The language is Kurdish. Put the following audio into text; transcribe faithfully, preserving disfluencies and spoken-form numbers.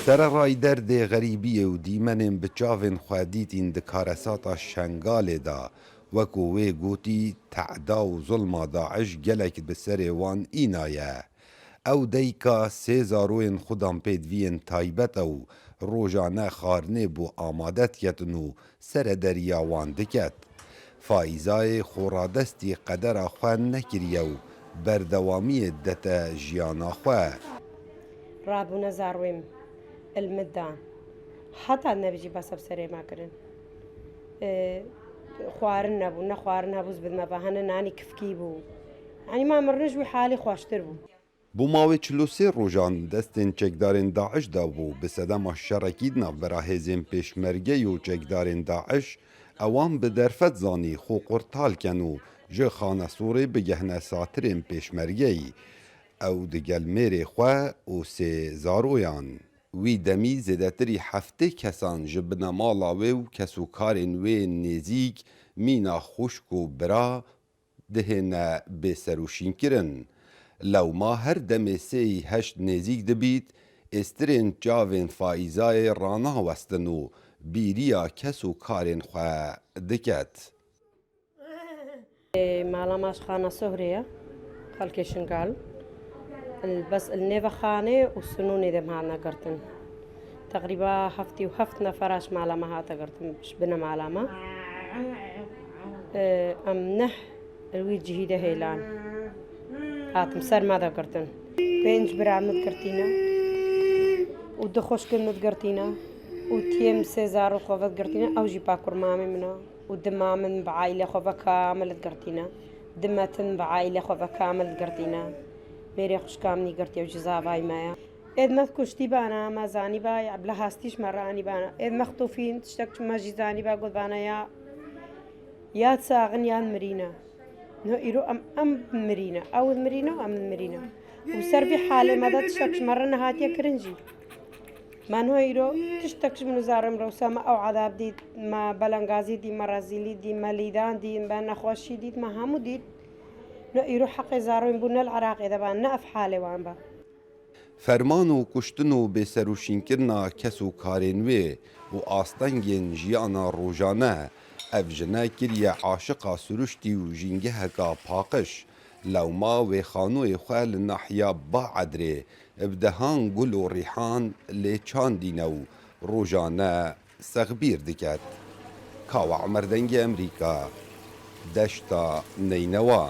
Sererayî derdê xerîbiyê û dîmenên bi çavên xwe dîtîn di karesata Şengalê de, wekû wê gotî, tehda û zulma DAIŞ gelek bi serê wan îna ye. Ew dayika sê zaroyên xudan pêdiviyên taybet e û rojane xwarinê bo amade diketin û serederiya wan diket. Faîzayê xwe radestî qedera xwe nekiriye û berdewamiyê didete jiyana xwe. Rabûne zarwêm il min dan. Heta nebijî besa bi serê me kirin. E, xwarin nebû, ne xwarin hebû, ez bidime ve hene nanî kifkî bû. Yanî ma mirine ji wî halî xweştir bû. Bo mawê çil û sê rojan destên çekdarên DAIŞ de bû. Bi sedema şerekî di navbera hêzên pêşmergeyê û çekdarên DAIŞ, ewan bi derfet zanî xwe qurtal ken û ji Xanesorê bigehne satirên pêşmergeyî. Ew digel mêrê xwe û sê zaroyan. Wî demî zêdetirî heftê kesan ji binemala wê û kesûkarên wê nêzîk, mîna xwişk û bira, dihêne bêserûşînkirin. Lewma her demê sêyî heşt nêzîk dibît, êstirên çavên Faîzayê ranawestin û bîriya kes û karên xwe diket. Ê, mala me ji Xanesohrê ye, xelkê Şingal. Bes li nêve xanê û sinûnê de hatine girtin. Teqrîba heftê û heft nefera ji mala me hate girtin, ji bine mala me. Ê, em neh li wî cihî de hêlan hatin ser me de girtin. Pênc bira min digirtîne û du xwişkên min digirtîne û tiyê min sê zarok xwe vedigirtîne, ew jî pakur mamê min e. û dima min bi aîlê xwe ve kamil digirtîne. Dima min bi aîlê xwe ve kamil digirtîne. Mêrê xwişka min î girtiye û ji zavayî me ye. Êd me kuştî bana, me zanî ba, ya bila hastî ji me re anî bana. Êd me xtûfîn, tiştek me jî zanî ba, got bana ya, ya saxin yan mirîne. No îro em, em mirîne. Ew mirîne, em mirîne. Û ser vî halê me de tiştek ji me re nehatiye kirin jî. Me niha îro tiştek ji min û zarê min re wisa me ew edab dît, me belengazî dît, me rezîlî dît, me lîdan dît, me nexweşî dît, me hemû dît. Ne îro heqê zarên bû, ne li Iraqê de ba, ne ev halê wan ba. Ferman û kuştin û bêserûşînkirina kes û karên wê û astengên jiyana rojane, ev jine kiriye aşiqa siruştî û jîngeheka paqij. Lewma wê xanoyê xwe li nahiya Baedrê bi dehan gul û rîhan lê çandîne û rojane sexbîr diket. Kawa Umer, Dengê Emerîka, Deşta Neynewa.